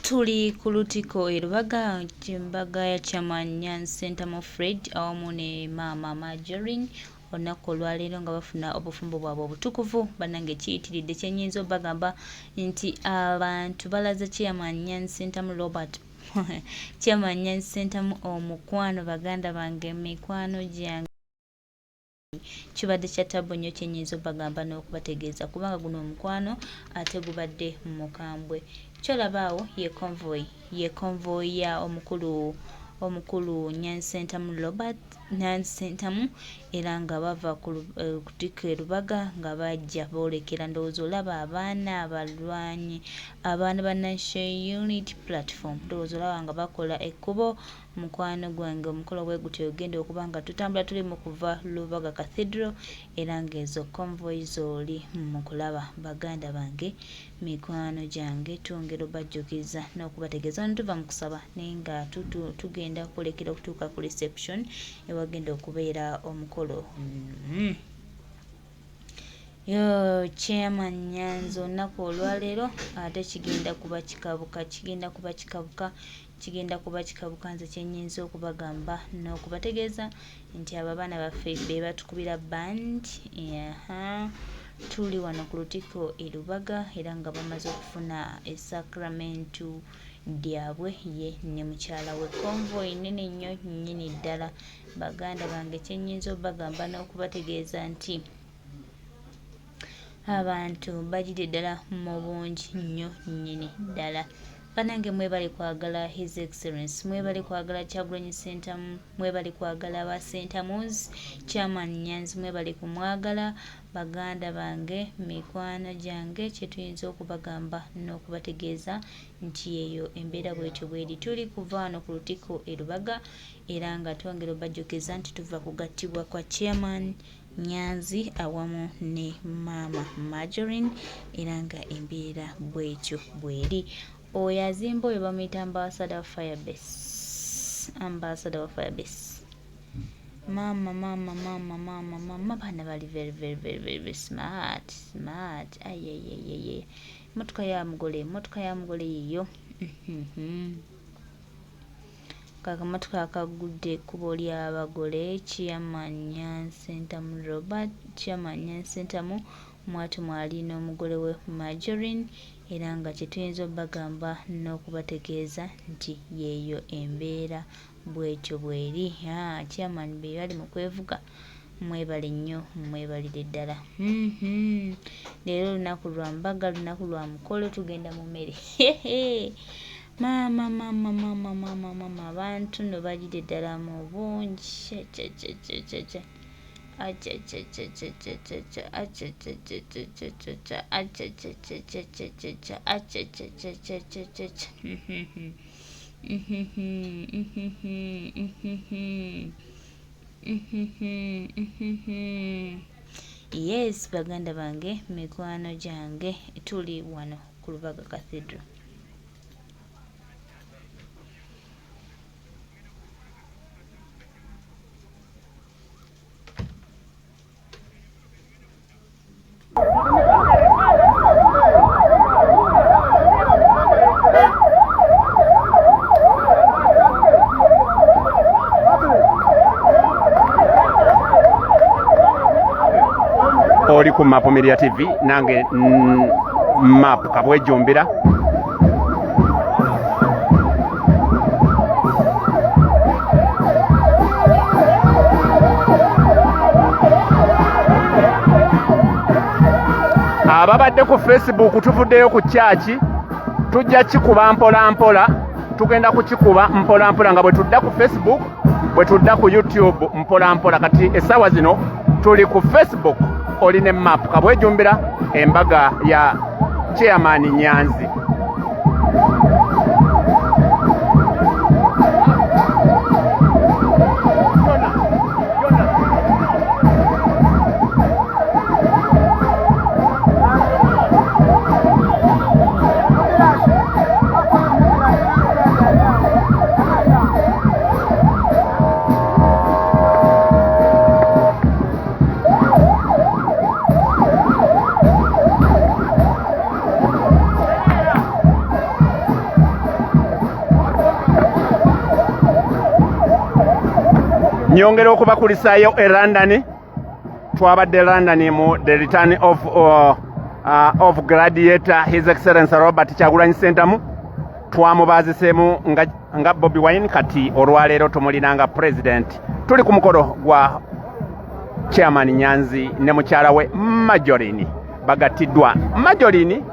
Tuli ku Lutikko e Lubaga embaga ya Chairman Nyanzi Ssentamu Fred awamu ne maama Marjoline olunaku olwaleero nga bafuna obufumbo bwabwe obutukuvu. Bannange kiyitiridde kye nnyinza obagamba nti abantu balaze Chairman Nyanzi Ssentamu Robert Chairman Nyanzi Ssentamu omukwano baganda bange mikwano gyange. Kibadde kya tabbu nnyo kye nnyinza obagamba n'okubategeeza kubanga guno omukwano ate gubadde mukambwe. Ky'olaba awo ye convoy, ye convoy ya omukulu omukulu Nyanzi Ssentamu Robert Nyanzi Ssentamu era nga bava ku Lutikko e Lubaga nga bajja boolekera ndowooza olaba abaana abalwanyi abaana ba National Unity Platform ndowooza olaba nga bakola ekkubo Mukwano gwange omukolo bwegutyo wegugenda okuba nga tutambula tuli mu kuva Lubaga Cathedral era nga ezo convoy zooli mu kulaba baganda bange mikwano gyange twongera obajjukiza n'okubategeeza wano tuva mu kusaba naye nga tugenda kwolekera okutuuka ku reception ewagenda okubeera omukolo mm. Yoo chairman Nyanzi olunaku olwaleero ate kigenda kuba kikabuka kigenda kuba kikabuka kigenda kuba kikabuka nze kyenyinza okubagamba n'okubategeeza nti abo abaana baffe be batukubira band aha tuli wano ku lutikko e Lubaga era nga bamaze okufuna esakramentu lyabwe ye ne mukyala we convoy nene nnyo nnyini ddala Baganda bange kye nnyinza obagamba n'okubategeeza nti abantu bajjidde ddala mu bungi nnyo nnyini ddala. Banange mwebale kwagala His Excellence, mwebale kwagala Kyagulanyi Ssentamu, mwebale kwagala ba Ssentamus, Chairman Nyanzi mwebale kumwagala, baganda bange, mikwano gyange kye tuyinza okubagamba n'okubategeeza nti yeeyo embeera bwetyo bweri. Tuli kuva wano ku Lutikko e Lubaga era nga twongera obajjukiza nti tuva kugattibwa kwa chairman Nyanzi awamu ne maama Marjoline era nga embeera bwetyo bweri. Oyo azimba oyo bamuyita ambassador wa Firebase, ambassador wa Firebase. Maama maama maama maama maama baana bali very very very very very smart smart ayeyeyeye motoka ya mugole motoka ya mugole yiyo. Akamotoka akagudde ekkubo ly'abagole Chairman Nyanzi Ssentamu Robert Chairman Nyanzi Ssentamu mwatu mwali n'omugole we Marjoline era nga kye tuyinza obagamba n'okubategeeza nti y'eyo embeera bw'etyo bw'eri. Haa Chairman be bali mu kwevuga mwebale nnyo mwebalire ddala. Leero lunaku lwa mbaga lunaku lwa mukolo tugenda mu mmere. Maama maama maama maama maama abantu no bajidde ddala mu bungi acacacacaca acacacacacaca acacacacacaca acacacacacaca acacacacacaca yes baganda bange mikwano gyange tuli wano ku Lubaga Cathedral. Oli ku Map Media TV nange map kabwejumbira ababadde ku facebook tuvuddeyo ku kyaki tujja kikuba mpola mpola tugenda kukikuba mpola mpola nga bwe tudda ku facebook bwe tudda ku youtube mpola mpola kati essaawa zino tuli ku facebook oli ne map kabwejumbira embaga ya chairman nyanzi Nyongera okubakulisaayo e London. Twabadde London mu the return of gladiator His Excellency Robert Kyagulanyi Ssentamu. Twamubaziseemu nga Bobi Wine, kati olwaleero tumulina nga president. Tuli ku mukolo gwa chairman Nyanzi ne mukyala we Marjorie, bagattiddwa. Marjorie,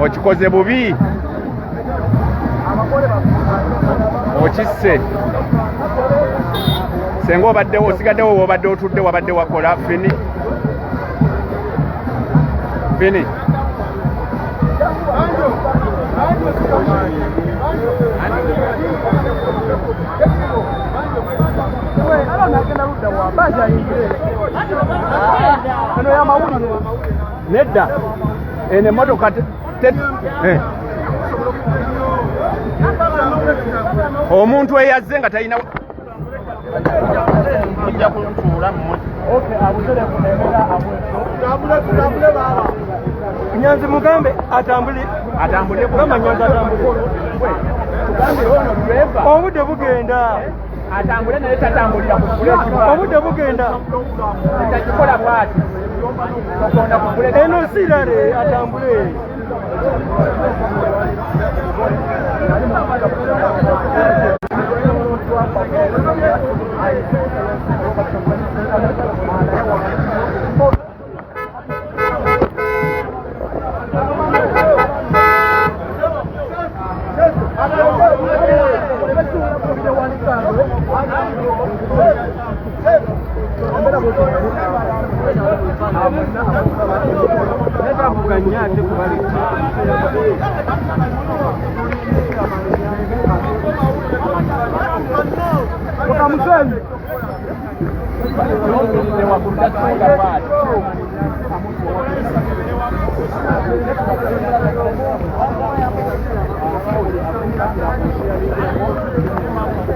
okikoze bubi, okisse senga obaddewo, osigaddewo wobadde otudde, wabadde wakola fini fini. Nedda, eno emotoka. Omuntu eyazze nga talina mujja kuntuula mmwe. Nyanzi mugambe atambule. Atambule. Gamba Nyanzi atambule. Tugambe ono driver. Obudde bugenda. Atambule naye tatambulira ku brake. Obudde bugenda. Takikola bwati, tokonda ku brake. Eno sirale, atambule. Netavuga nnyo ate kubaleka. Mukamusenyi. Yombiridde waggulu, takifuga bwati.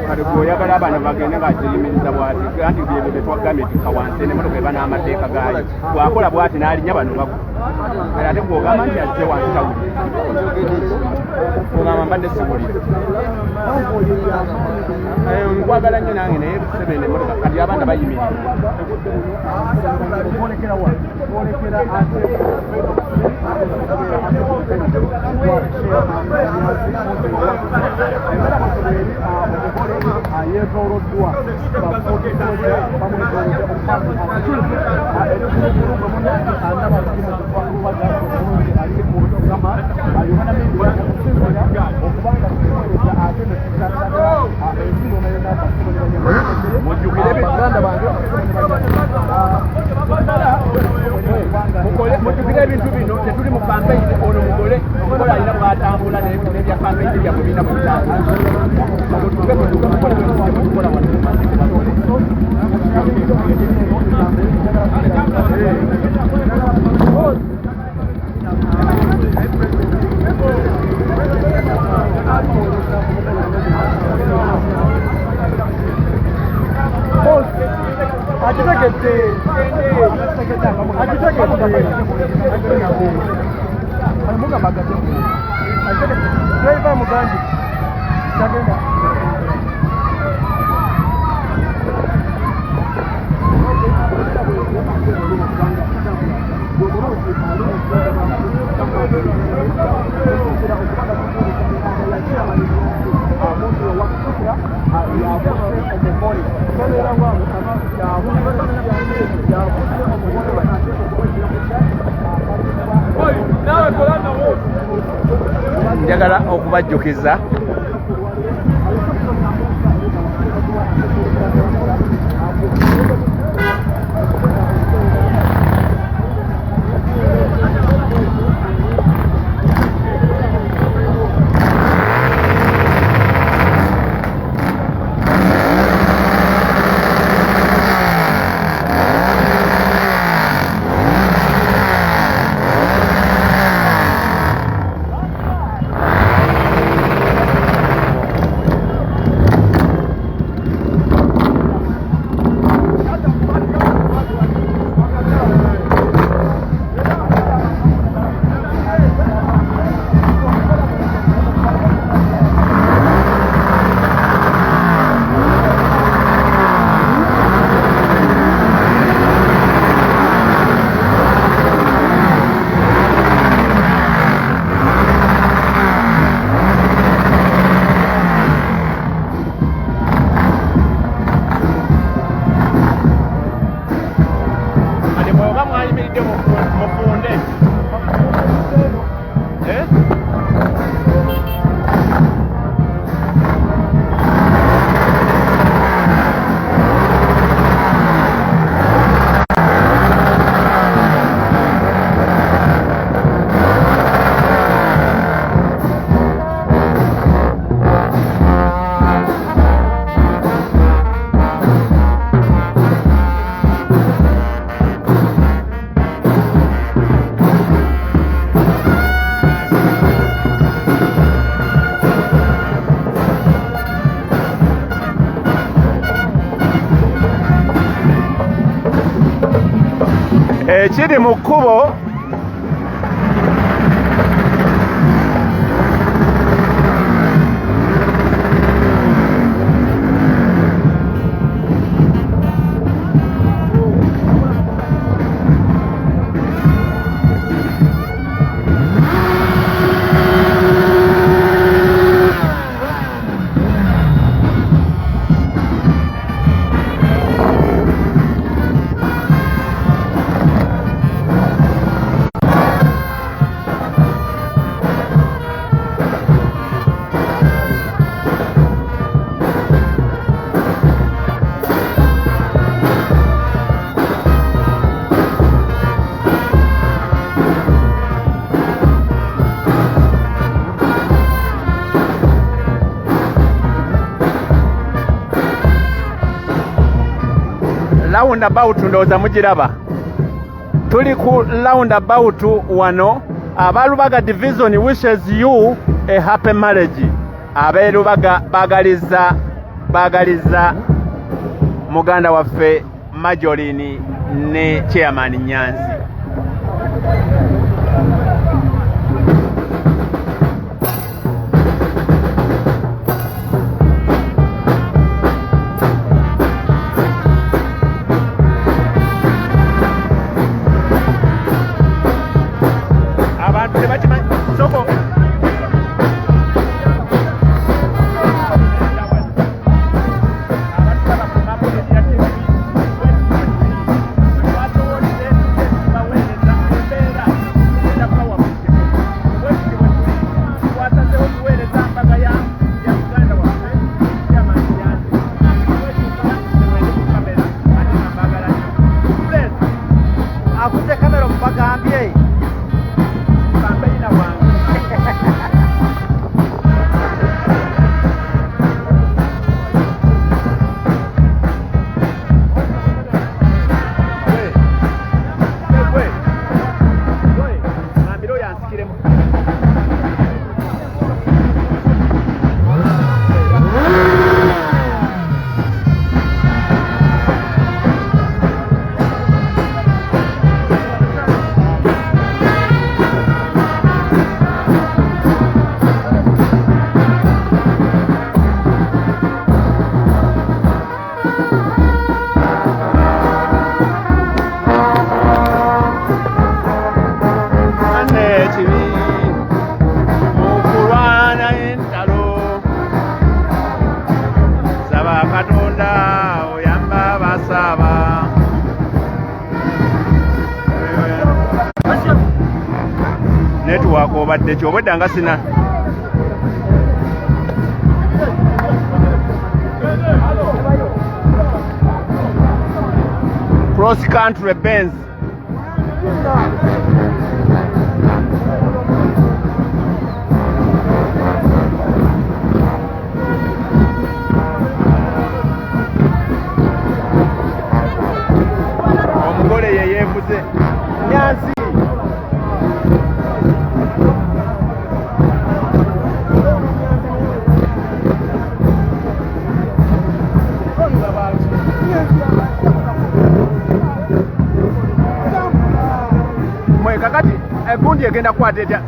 Kati gwe oyagala abaana bagende ng'akiyimiriza bwati, anti byebyo bye twagambye nti kawansi n'emmotoka eba n'amateeka gaayo. Bw'akola bwati n'alinnya, bano bagwa. Kati ate gw'ogamba nti azze wansi tawulira, ogamba mbadde siwulira. Nkwagala nnyo nange, naye sebene emmotoka kati abaana bayimirira. Twolekera wa? Twolekera ate embeera yeetooloddwa basoja, bamwetoolodde okuba ndaba lubaga omulungi ali mu kama Uganda Media, okusinzira okubanga tukuweereza ate ne tutasaka ensi yonna yonna. Baganda bange. Mujjukire ebintu bino, tetuli mu kampeyini. Ono mugole, omugole alina bwatambula n'ebya kampeyini byammwe birina bwe bitambula. Mutuke, mutuke, mukole bwe tukola wano. Agitegedde, agitegedde. Driver mugambye tagenda. Njagala okubajjukiza. Ekiri mu kkubo roundabout ndowooza mugiraba tuli ku roundabout wano aba Lubaga division wishes you a happy marriage ab'e Lubaga bagaliza bagaliza muganda waffe Majoline ne chairman Nyanzi. Abantu tebakimanyi soko Akutte kamera omubagambye. Kampeyina wange. Ngambira oyo ansikiremu. Anne ekibi mu kulwana entalo saba Katonda oyamba abasaba. Netiwaaka obadde ki obwedda nga sina cross country Benz. Omugole ye yeevuze Nyanzi. Mwe kakati egundi egenda kukwata etya?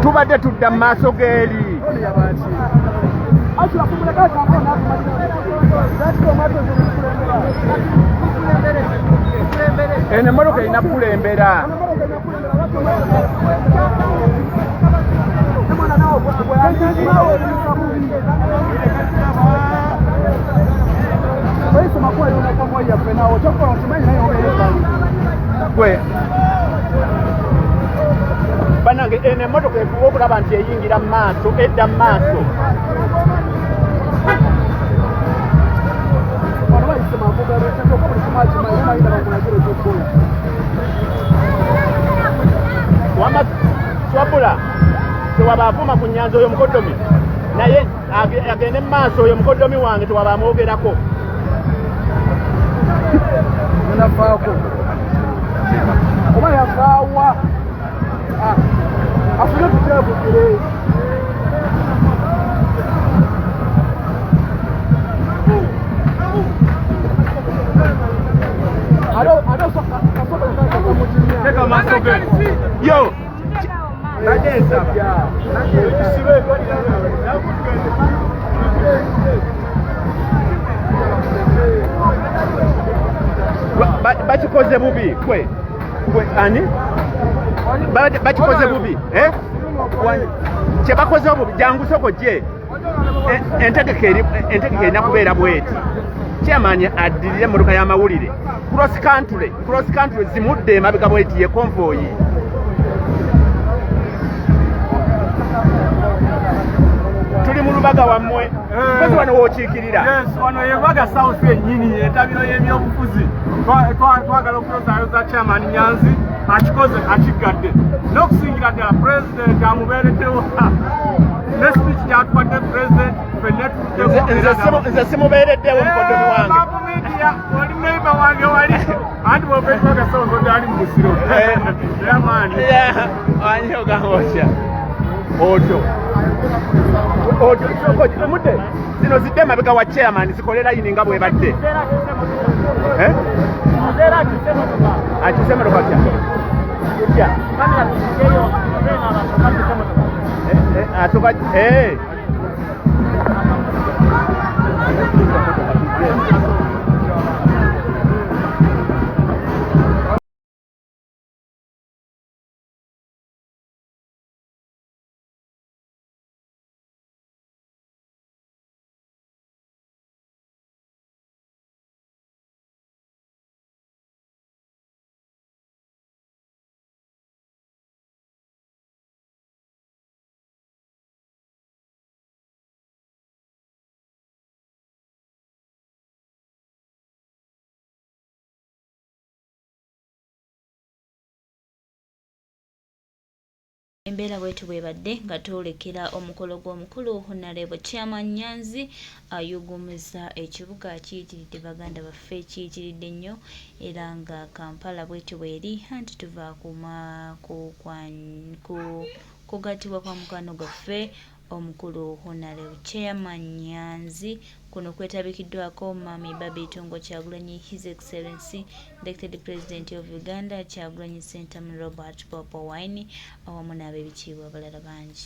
Tubadde tudda mu maaso g'eri. Eno emmotoka erina kukulembera. Gwe bannange eno emmotoka efuba okulaba nti eyingira mu maaso edda mu maaso. Wama swabula tewaba avuma ku Nyanzi oyo mukoddomi naye agende mu maaso oyo mukoddomi wange tewaba amwogerako. Nafaako oba yafaawa afune tukyebugire. Yo bakikoze bubi kwe kwe ani bakikoze bubi eh? Kyebakoze obubi jangu soko gye entegeka eri entegeka erina kubeera bweti. Chairman addirire emmotoka y'amawulire cross country, cross country zimudde emabega bweti ye konvoyi. Tuli mu Lubaga wammwe kozi wano wookiikirira. Yes, wano ye Lubaga South yennyini, entabiro y'ebyobufuzi. Twagala okuyozaayoza Chairman Nyanzi, akikoze akiggadde, n'okusingira ddala President amubeereddewo ne speech gyatuwadde President ffenna. Nze simubeereddewo, mukodomi wange. Babu Media, oli neighbor wange wali, anti bw'ova e Lubaga South odda ali mu Busiro. Yeah, man. Yeah, ani ogamba otya? Otyo otyo soko mudde zino zidde emabega wa chairman zikole layini nga bwebadde. Eh? Akyuse emotoka tya? Kutya? Eh, eh, asooka eh. Embeera bwetyo bwebadde nga twolekera omukolo gw'omukulu Honorable Chairman Nyanzi ayugumiza ekibuga. Kiyitiridde baganda baffe, kiyitiridde nnyo, era nga Kampala bwetyo bweri anti tuva ku kugattibwa kwa mukwano gwaffe omukulu Honorable Chairman Nyanzi. Kuno kwetabikiddwako Mami Barbie Itungo Kyagulanyi, His Excellency Elected President of Uganda Kyagulanyi Ssentamu Robert Bobi Wine, awamu n'ab'ebitiibwa abalala bangi.